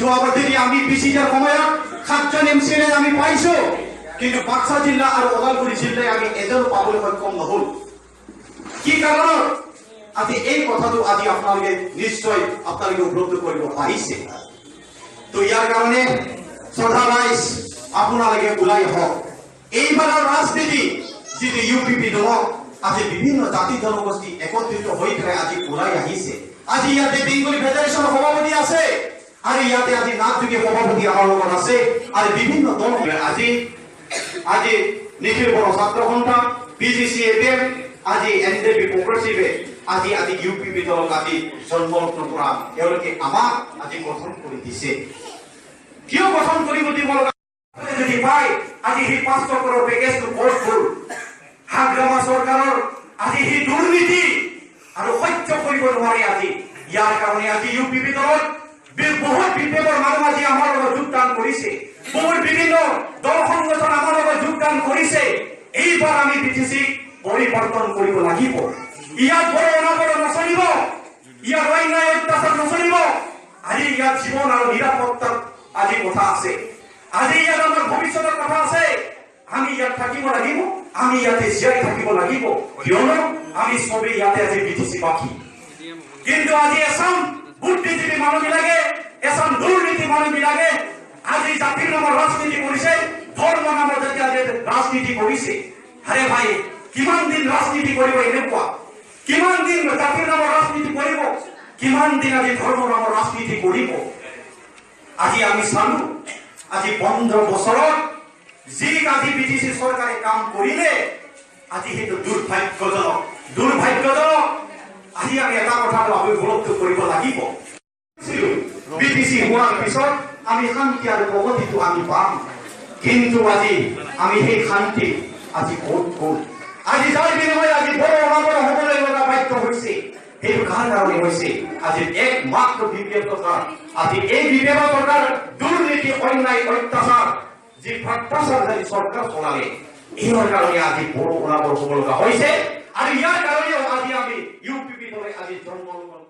যোৱাবাৰ যদি আমি বিচিটাৰ সময়ত 7জন এম চি এল এ আমি পাইছো, কিন্তু বাক্সা জিলা আৰু ওদালগুৰি জিলাই আমি এজনো পাবলৈ সক্ষম নহ'ল। কি কাৰণত? আজি এই কথাটো আজি আপোনালোকে নিশ্চয় আপোনালোকে উপলব্ধ কৰিব পাৰিছে। তো ইয়াৰ কাৰণে শ্ৰদ্ধা ৰাইজ, আপোনালোকে ওলাই আহক। এইবাৰৰ ৰাজনীতি যিটো ইউ পি পি দলক আজি বিভিন্ন জাতি জনগোষ্ঠী একত্ৰিত হৈ পেলাই আজি ওলাই আহিছে। আজি ইয়াতে বেংগলী ফেডাৰেশ্যনৰ সভাপতি আছে আৰু ইয়াতে আজি নাথযোগী সভাপতি আমাৰ লগত আছে আৰু বিভিন্ন দল আজি আজি নিখিল বড়ো ছাত্ৰ সন্থা, B G C A P M, আজি এন ডি পি প্ৰগ্ৰেছিভে আজি আজি ইউ পি পি দলক আজি জন্মলগ্ন পৰা তেওঁলোকে আমাক আজি গঠন কৰি দিছে। কিয় গঠন কৰিব দিব লগা যদি পায় আজি সেই 500 কৰোৰ পেকেজটো ক'ত গ'ল? হাগ্ৰামা চৰকাৰৰ আজি সেই দুৰ্নীতি আৰু সহ্য কৰিব নোৱাৰে আজি। ইয়াৰ কাৰণে আজি ইউ পি পি দলত বহুত বি পি এফৰ মানুহ আজি আমাৰ লগত যোগদান কৰিছে, বহুত বিভিন্ন দল সংগঠন আমাৰ লগত যোগদান কৰিছে। এইবাৰ আমি বি টি চিক পৰিৱৰ্তন কৰিব লাগিব। ইয়াত বড়ো অনাবড়ো নচলিব, ইয়াত অন্যায় অত্যাচাৰ নচলিব। আজি ইয়াত জীৱন আৰু নিৰাপত্তাৰ আজি কথা আছে, আজি ইয়াত আমাৰ ভৱিষ্যতৰ কথা আছে। আমি ইয়াত থাকিব লাগিব, আমি ইয়াতে জীয়াই থাকিব লাগিব, কিয়নো আমি চবেই ইয়াতে আজি বি টি চি বাসী। কিন্তু আজি এচাম বুদ্ধিজীৱী মানুহবিলাকে, এচাম দুৰ্নীতি মানুহবিলাকে আজি জাতিৰ নামৰ ৰাজনীতি কৰিছে, ধৰ্ম নামৰ যেতিয়া আজি ৰাজনীতি কৰিছে। আৰে ভাই, কিমান দিন ৰাজনীতি কৰিব এনেকুৱা? কিমান দিন জাতিৰ নামৰ ৰাজনীতি কৰিব? কিমান দিন আজি ধৰ্মৰ নামৰ ৰাজনীতি কৰিব? আজি আমি চালো, আজি 15 বছৰত যি আজি বি টি চি চৰকাৰে কাম কৰিলে, আজি সেইটো দুৰ্ভাগ্যজনক, দুৰ্ভাগ্যজনক। আজি আমি এটা কথাটো আমি উপলব্ধ কৰিব লাগিব, বি টি চি হোৱাৰ পিছত আমি শান্তি আৰু প্ৰগতিটো আমি পাম। কিন্তু আজি আমি সেই শান্তি আজি ক'ত গ'ল? আজি যাৰ বিনিময়ে আজি বড়ো অনাবড়ো হ'বলৈ লগা বাধ্য হৈছে, সেইটো কাৰ কাৰণে হৈছে? আজি একমাত্ৰ বি পি এফ চৰকাৰ। আজি এই বি পি এফ চৰকাৰ দুৰ্নীতি, অন্যায়, অত্যাচাৰ, যি ভ্ৰষ্টাচাৰ চৰকাৰ চলালে, ইয়াৰ কাৰণে আজি বড়ো অনাবড়ো হ'ব লগা হৈছে। আৰু ইয়াৰ কাৰণেও আজি আমি ইউ পি পি দলে আজি জন্মগ্ৰহণ